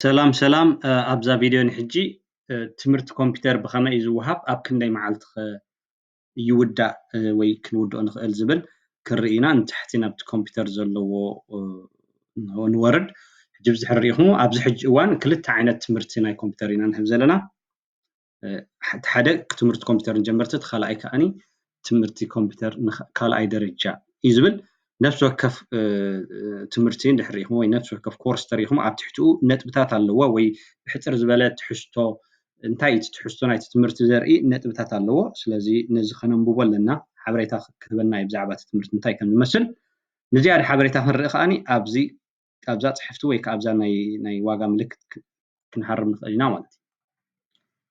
ሰላም ሰላም፣ ኣብዛ ቪድዮ ንሕጂ ትምህርቲ ኮምፒውተር ብኸመይ እዩ ዝወሃብ፣ ኣብ ክንደይ መዓልቲ ከ ይውዳእ ወይ ክንውድኦ ንኽእል ዝብል ክንርኢ ኢና። ንታሕቲ ናብቲ ኮምፒውተር ዘለዎ ንወርድ። ሕጂ ብዝሕር ርኢኹም ኣብዚ ሕጂ እዋን ክልተ ዓይነት ትምህርቲ ናይ ኮምፒውተር ኢና ንህብ ዘለና። እቲ ሓደ ትምህርቲ ኮምፒውተር ንጀመርቲ፣ እቲ ካልኣይ ከዓኒ ትምህርቲ ኮምፒውተር ካልኣይ ደረጃ እዩ ዝብል። ነፍሲ ወከፍ ትምህርቲ እንድሕር ርኢኹም ወይ ነፍሲ ወከፍ ኮርስ ተሪኢኹም ኣብ ትሕትኡ ነጥብታት ኣለዎ ወይ ብሕፅር ዝበለ ትሕዝቶ እንታይ እቲ ትሕዝቶ ናይቲ ትምህርቲ ዘርኢ ነጥብታት ኣለዎ። ስለዚ ነዚ ከነንብቦ ኣለና፣ ሓበሬታ ክህበና እዩ ብዛዕባ እቲ ትምህርቲ እንታይ ከም ዝመስል። ንዝያዳ ሓበሬታ ክንርኢ ከዓኒ ኣብዚ ኣብዛ ፅሕፍቲ ወይ ከዓ ኣብዛ ናይ ናይ ዋጋ ምልክት ክንሃርም ንኽእል ኢና ማለት እዩ።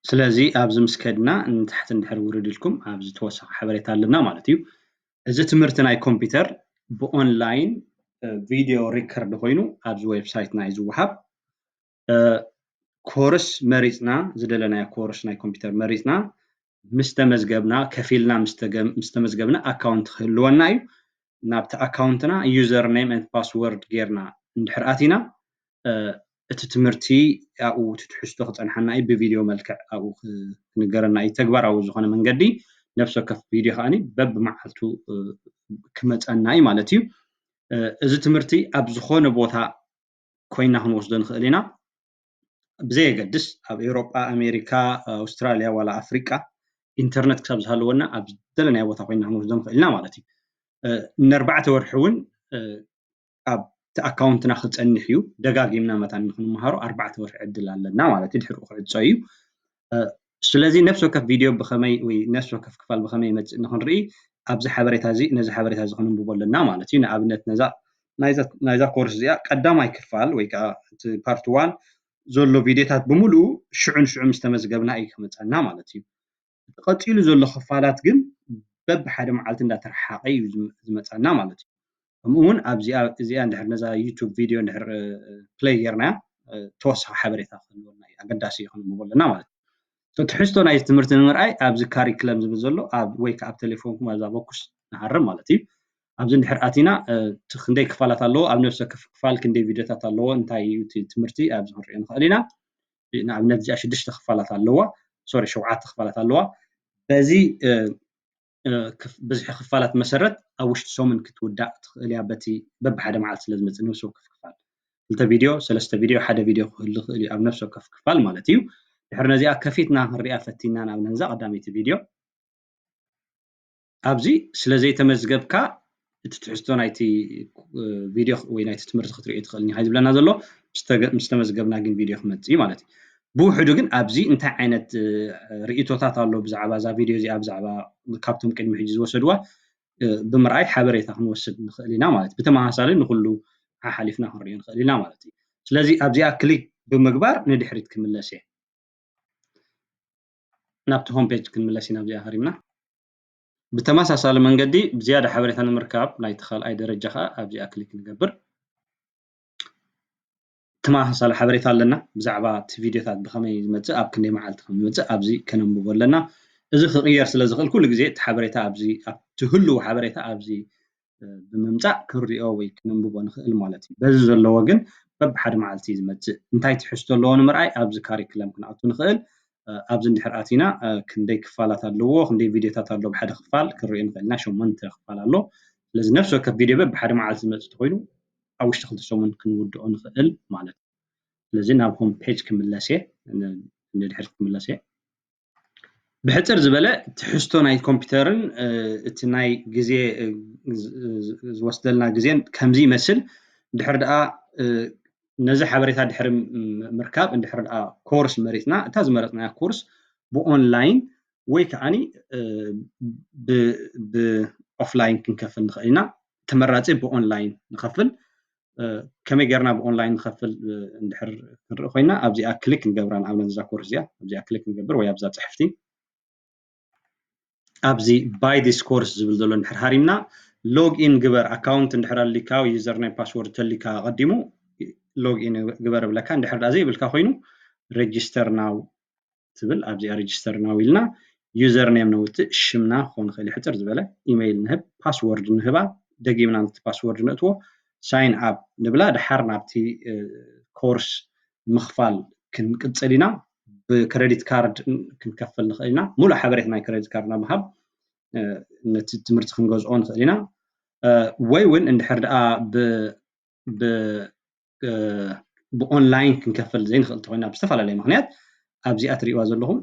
ስለዚ ኣብዚ ምስ ከድና ንታሕቲ እንድሕር ውርድ ኢልኩም ኣብዚ ተወሳኺ ሓበሬታ ኣለና ማለት እዩ። እዚ ትምህርቲ ናይ ኮምፒውተር ብኦንላይን ቪድዮ ሪከርድ ኮይኑ ኣብዚ ዌብሳይትና እዩ ዝወሃብ። ኮርስ መሪፅና፣ ዝደለናዮ ኮርስ ናይ ኮምፒውተር መሪፅና ምስ ተመዝገብና፣ ከፊልና ምስ ተመዝገብና ኣካውንት ክህልወና እዩ። ናብቲ ኣካውንትና ዩዘር ኔም ኤንድ ፓስወርድ ጌርና እንድሕር ኣቲና እቲ ትምህርቲ ኣብኡ እቲ ትሕዝቶ ክፀንሓና እዩ። ብቪድዮ መልክዕ ኣብኡ ክንገረና እዩ። ተግባራዊ ዝኾነ መንገዲ ነፍሲ ወከፍ ቪድዮ ከዓኒ በብመዓልቱ ክመፀና እዩ ማለት እዩ። እዚ ትምህርቲ ኣብ ዝኾነ ቦታ ኮይና ክንወስዶ ንኽእል ኢና። ብዘየገድስ ኣብ ኤውሮጳ፣ ኣሜሪካ፣ ኣውስትራልያ ዋላ ኣፍሪቃ ኢንተርነት ክሳብ ዝሃለወና ኣብ ዝደለናዮ ቦታ ኮይና ክንወስዶ ንኽእል ኢና ማለት እዩ። ንኣርባዕተ ወርሒ እውን ኣብቲ ኣካውንትና ክፀንሕ እዩ። ደጋጊምና መታን ንክንመሃሮ ኣርባዕተ ወርሒ ዕድል ኣለና ማለት እዩ። ድሕሪኡ ክዕፀ እዩ። ስለዚ ነፍሲ ወከፍ ቪድዮ ብኸመይ ወይ ነፍሲ ወከፍ ክፋል ብኸመይ ይመፅእ ንክንርኢ ኣብዚ ሓበሬታ እዚ ነዚ ሓበሬታ እዚ ከነንብቦ ኣለና ማለት እዩ። ንኣብነት ነዛ ናይዛ ኮርስ እዚኣ ቀዳማይ ክፋል ወይ ከዓ እቲ ፓርት ዋን ዘሎ ቪድዮታት ብምሉኡ ሽዑ ንሽዑ ምስ ተመዝገብና እዩ ክመፀና ማለት እዩ። እቲ ቀፂሉ ዘሎ ክፋላት ግን በብሓደ መዓልቲ እንዳተረሓቀ እዩ ዝመፀና ማለት እዩ። ከምኡ እውን ኣብዚኣ እዚኣ እንድሕር ነዛ ዩቱብ ቪድዮ እንድሕር ፕለይ ጌርናያ ተወሳኺ ሓበሬታ ክህልወና እዩ። ኣገዳሲ እዩ ክንብቦ ኣለና ማለት እዩ። ትሕዝቶ ናይ ትምህርቲ ንምርኣይ ኣብዚ ካሪክለም ዝብል ዘሎ ኣብ ወይ ከዓ ኣብ ቴሌፎንኩም ኣብዛ ቦክስ ንሃርም ማለት እዩ። ኣብዚ እንድሕር ኣቲና ክንደይ ክፋላት ኣለዎ፣ ኣብ ነፍሲ ወከፍ ክፋል ክንደይ ቪድዮታት ኣለዎ፣ እንታይ እዩ እቲ ትምህርቲ ኣብዚ ክንሪኦ ንኽእል ኢና። ንኣብነት እዚኣ ሽዱሽተ ክፋላት ኣለዋ፣ ሶሪ ሸውዓተ ክፋላት ኣለዋ። በዚ ብዝሒ ክፋላት መሰረት ኣብ ውሽጢ ሰሙን ክትውዳእ ትኽእል እያ። በቲ በብሓደ መዓልቲ ስለ ዝመፅእ ነፍሲ ወከፍ ክፋል ክልተ ቪድዮ፣ ሰለስተ ቪድዮ፣ ሓደ ቪድዮ ክህሉ ይኽእል እዩ ኣብ ነፍሲ ወከፍ ክፋል ማለት እዩ። ድሕሪ ነዚኣ ከፊትና ክንሪኣ ፈቲና ንኣብነት ነዛ ቀዳመይቲ ቪድዮ ኣብዚ ስለ ዘይተመዝገብካ እቲ ትሕዝቶ ናይቲ ቪድዮ ወይ ናይቲ ትምህርቲ ክትሪኦ ትኽእል ኢኻ ዝብለና ዘሎ። ምስ ተመዝገብና ግን ቪድዮ ክመፅእ እዩ ማለት እዩ። ብውሕዱ ግን ኣብዚ እንታይ ዓይነት ርእይቶታት ኣሎ ብዛዕባ እዛ ቪድዮ እዚኣ፣ ብዛዕባ ካብቶም ቅድሚ ሕጂ ዝወሰድዋ ብምርኣይ ሓበሬታ ክንወስድ ንኽእል ኢና ማለት እዩ። ብተመሳሳሊ ንኹሉ ሓሓሊፍና ክንሪኦ ንኽእል ኢና ማለት እዩ። ስለዚ ኣብዚኣ ክሊክ ብምግባር ንድሕሪት ክምለስ እየ። ናብቲ ሆም ፔጅ ክንምለስ ኢና። ኣብዚኣ ሃሪምና ብተመሳሳሊ መንገዲ ብዝያዳ ሓበሬታ ንምርካብ ናይቲ ካልኣይ ደረጃ ከዓ ኣብዚኣ ክሊክ ንገብር። ተመሳሳሊ ሓበሬታ ኣለና ብዛዕባ እቲ ቪድዮታት ብኸመይ ዝመፅእ፣ ኣብ ክንደይ መዓልቲ ከም ዝመፅእ ኣብዚ ከነንብቦ ኣለና። እዚ ክቕየር ስለ ዝኽእል ኩሉ ግዜ እቲ ሓበሬታ ኣብዚ ኣብቲ ህልው ሓበሬታ ኣብዚ ብምምፃእ ክንሪኦ ወይ ክነንብቦ ንኽእል ማለት እዩ። በዚ ዘለዎ ግን በብሓደ መዓልቲ እዩ ዝመፅእ። እንታይ ትሕዝቶ ኣለዎ ንምርኣይ ኣብዚ ካሪክለም ክንኣቱ ንኽእል። ኣብዚ እንድሕር ኣቲና ክንደይ ክፋላት ኣለዎ፣ ክንደይ ቪድዮታት ኣለዎ፣ ብሓደ ክፋል ክንሪኦ ንኽእል ኢና። ሸሞንተ ክፋል ኣሎ። ስለዚ ነፍሲ ወከፍ ቪድዮ በብሓደ መዓልቲ ዝመፅእ ተኮይኑ ኣብ ውሽጢ ክልተ ሰሙን ክንውድኦ ንኽእል ማለት እዩ። ስለዚ ናብ ሆም ፔጅ ክምለስ እየ፣ ንድሕሪት ክምለስ እየ። ብሕፅር ዝበለ ትሕዝቶ ናይ ኮምፒውተርን እቲ ናይ ግዜ ዝወስደልና ግዜን ከምዚ ይመስል። ድሕሪ ደኣ ነዚ ሓበሬታ ድሕሪ ምርካብ እንድሕሪ ደኣ ኮርስ መሪፅና እታ ዝመረፅናያ ኮርስ ብኦንላይን ወይ ከዓኒ ብኦፍላይን ክንከፍል ንኽእል ኢና። ተመራፂ ብኦንላይን ንኸፍል። ከመይ ጌርና ብኦንላይን ንኸፍል እንድሕር ክንርኢ ኮይና ኣብዚኣ ክሊክ ንገብራ። ንኣብነት እዛ ኮርስ እዚኣ ኣብዚኣ ክሊክ ንገብር ወይ ኣብዛ ፅሕፍቲ ኣብዚ ባይ ዲስ ኮርስ ዝብል ዘሎ እንድሕር ሃሪምና ሎግ ኢን ግበር፣ ኣካውንት እንድሕር ኣሊካ ዩዘር ኔም ፓስወርድ ተሊካ ኣቐዲሙ ሎግ ኢን ግበር እብለካ። እንድሕር ዳ ዘይብልካ ኮይኑ ሬጅስተር ናው ትብል ኣብዚኣ ሬጅስተር ናው ኢልና ዩዘር ኔም ነውፅእ፣ ሽምና ክኾን ይኽእል ሕፅር ዝበለ ኢሜይል ንህብ፣ ፓስወርድ ንህባ፣ ደጊምና ነቲ ፓስወርድ ነእትዎ፣ ሳይን ኣፕ ንብላ። ድሓር ናብቲ ኮርስ ምኽፋል ክንቅፅል ኢና። ብክረዲት ካርድ ክንከፍል ንኽእል ኢና። ሙሉእ ሓበሬታ ናይ ክረዲት ካርድና ምሃብ ነቲ ትምህርቲ ክንገዝኦ ንኽእል ኢና። ወይ እውን እንድሕር ደኣ ብኦንላይን ክንከፍል ዘይንኽእል እንተኮይና ብዝተፈላለየ ምክንያት ኣብዚኣ ትሪእዋ ዘለኹም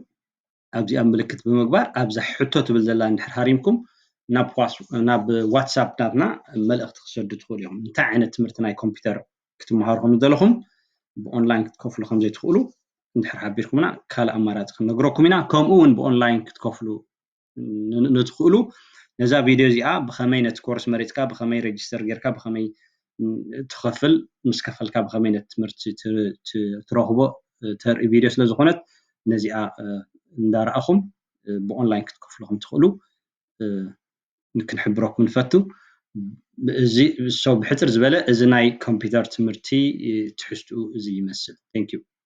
ኣብዚኣ ምልክት ብምግባር ኣብዛ ሕቶ ትብል ዘላ እንድሕር ሃሪምኩም ናብ ዋትሳፕ ናትና መልእኽቲ ክሰዱ ትኽእሉ እዮም። እንታይ ዓይነት ትምህርቲ ናይ ኮምፒውተር ክትመሃሩ ከም ዝደለኹም ብኦንላይን ክትከፍሉ ከም ዘይትኽእሉ እንድሕር ሓቢርኩምና ካልእ ኣማራፂ ክንነግረኩም ኢና። ከምኡ እውን ብኦንላይን ክትከፍሉ ንትኽእሉ ነዛ ቪድዮ እዚኣ ብኸመይ ነቲ ኮርስ መሪፅካ ብኸመይ ሬጅስተር ጌርካ ብኸመይ ትኸፍል ምስ ከፈልካ ብኸመይ ነቲ ትምህርቲ ትረኽቦ ተርኢ ቪድዮ ስለ ዝኾነት ነዚኣ እንዳረኣኹም ብኦንላይን ክትከፍሉ ከም ትኽእሉ ክንሕብረኩም ንፈቱ። እዚ ሰው ብሕፅር ዝበለ እዚ ናይ ኮምፒውተር ትምህርቲ ትሕዝትኡ እዚ ይመስል። Thank you።